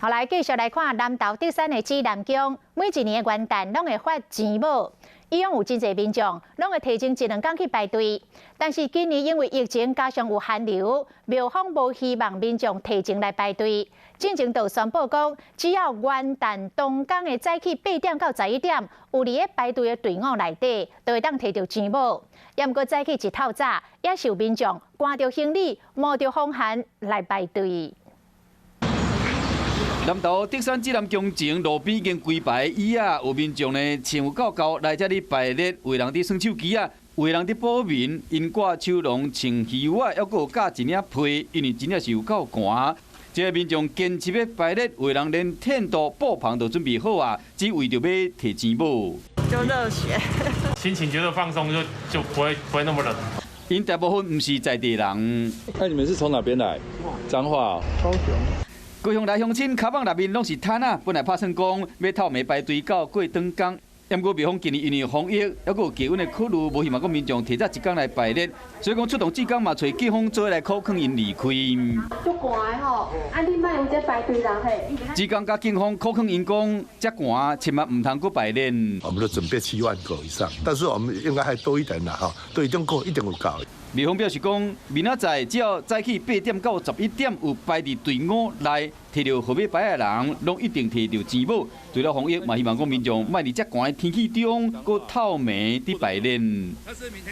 好，來繼續來看南投竹山的紫南宮，每一年的元旦攏會發錢母，以往有真濟民眾攏會提前一兩工去排隊，但是今年因為疫情加上有寒流，廟方無希望民眾提前來排隊，進前就宣布講，只要元旦當工的早起8點到11點，有佇咧排隊的隊伍內底，就會當提著錢母。也毋過早起一透早，也是有民眾攜著行李，冒著風寒來排隊。南投竹山紫南宮前路邊已經規排椅仔，有民眾呢穿有夠厚來遮裡排列，有人佇耍手機仔，有人佇補眠，𪜶掛手籠穿魚襪，猶閣有罩一領被，因為真正是有夠寒。這个民眾堅持欲排列，有人連テント布棚都準備好啊，只為著欲提錢母。就熱血，心情覺得放鬆就不會那麼冷。𪜶大部分毋是在地人。那你們是從哪邊來？彰化。高雄。高雄來鄉親，跤舫內面攏是毯仔，本來拍算講欲透暝排隊到過轉工，毋過廟方今年因為防疫，猶閣有氣溫的考慮，無希望講民眾提早一工來排列，所以講出動志工嘛，揣警方做伙來苦勸𪜶離開。足寒的吼，啊你莫有這排隊人嘿。志工佮警方苦勸𪜶講，遮寒千萬毋通閣排列。我們都準備7萬個以上，但是我們應該還多一點啦，哈，都一定夠，一定有夠。廟方表示講，明仔載只要早起8點到11點有排佇隊伍內提著號碼牌的人，攏一定提著錢母。除了防疫，嘛希望講民眾莫佇遮寒的天氣中，閣透暝佇排練。